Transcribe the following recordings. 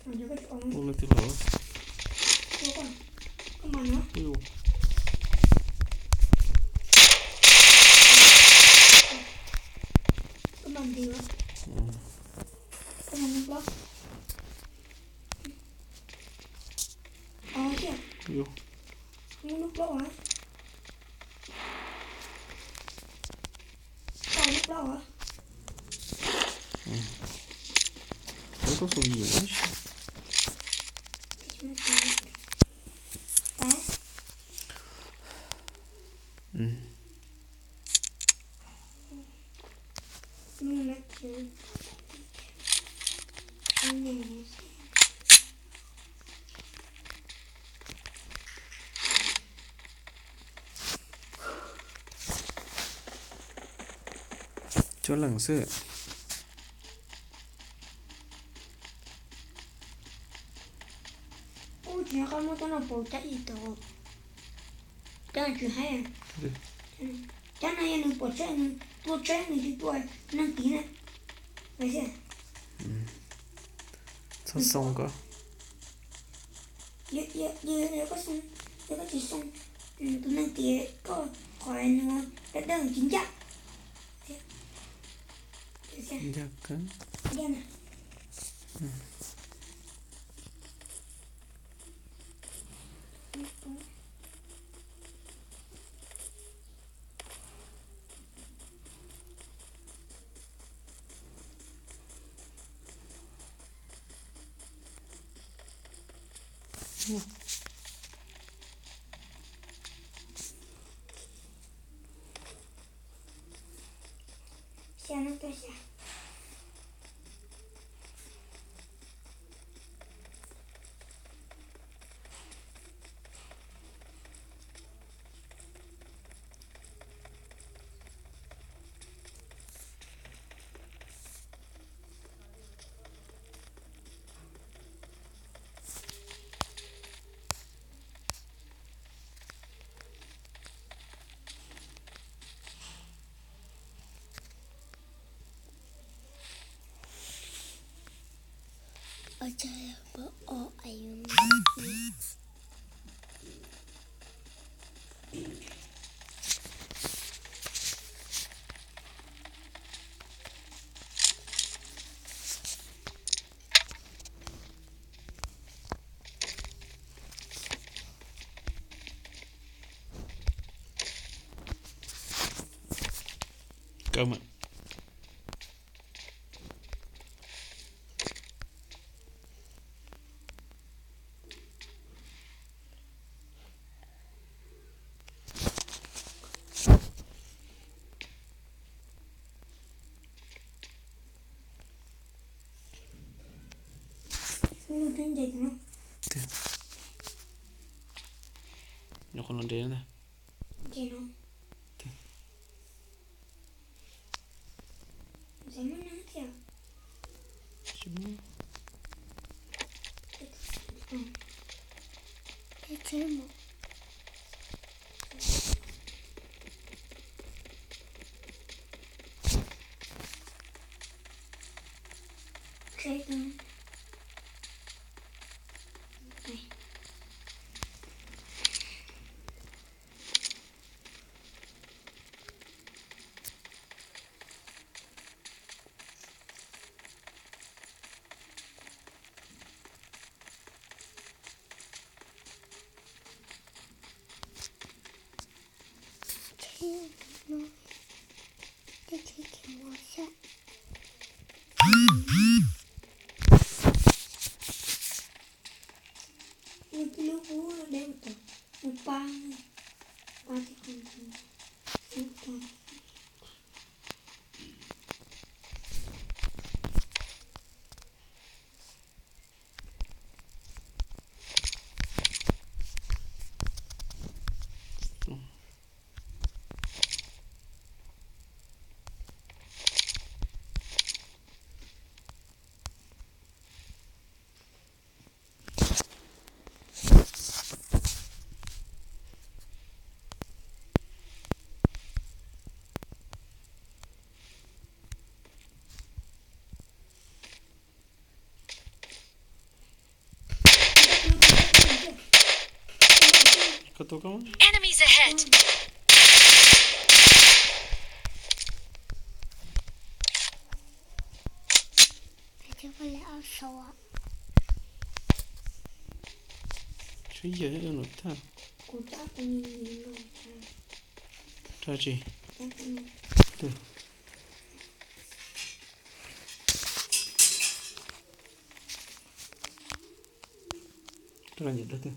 Ua leej twg los? Ua, Tab tom xum yim Cuaj leeg xwb. Ub, tsis nco qab muab cov no pauv cab ib tau. Cab no tsis haib. Cab no yog nws pom tsheb nws tua tsheb nws tsis tua neeg tid na. Txhob xoo koj. Yog koj xoo, yog koj tsis xoo, tus neeg tid koj qhov nws dawb dawb tsis ncaj. Ncaj kawg. Xya no tuaj xya. Kawg mas. Nyuam qhuav los ntev ntag. Tua koj. Enemies ahead! Tshuav yawg nws thaj. Rau tsi? Twg? Rau nyiam rau twg?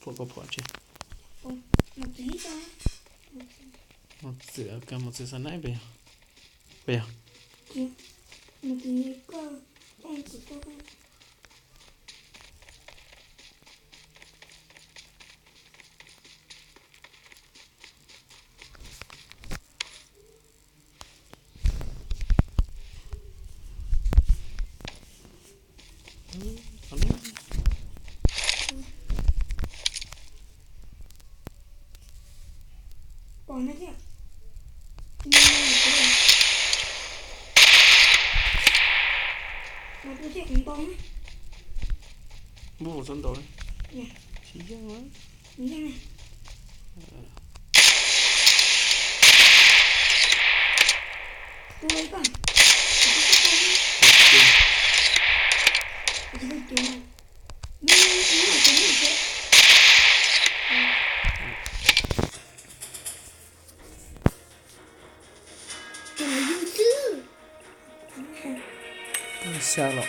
Pom koj pom tsi? Mos txwm, mos txwm xa naib pes yog? Pes yog? Pom no thiab. Mas tua thiab kuv ntaus na. Muab kuv txhob ntaus. Tsis yeej. Yeej. Tua koj. Xya los.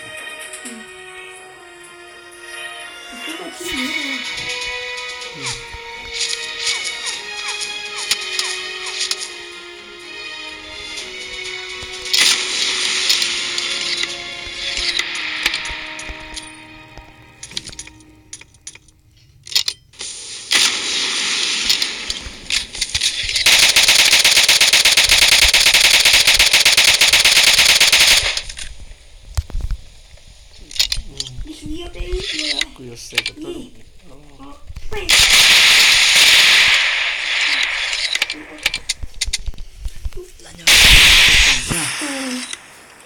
Kuv yuav xav kom tau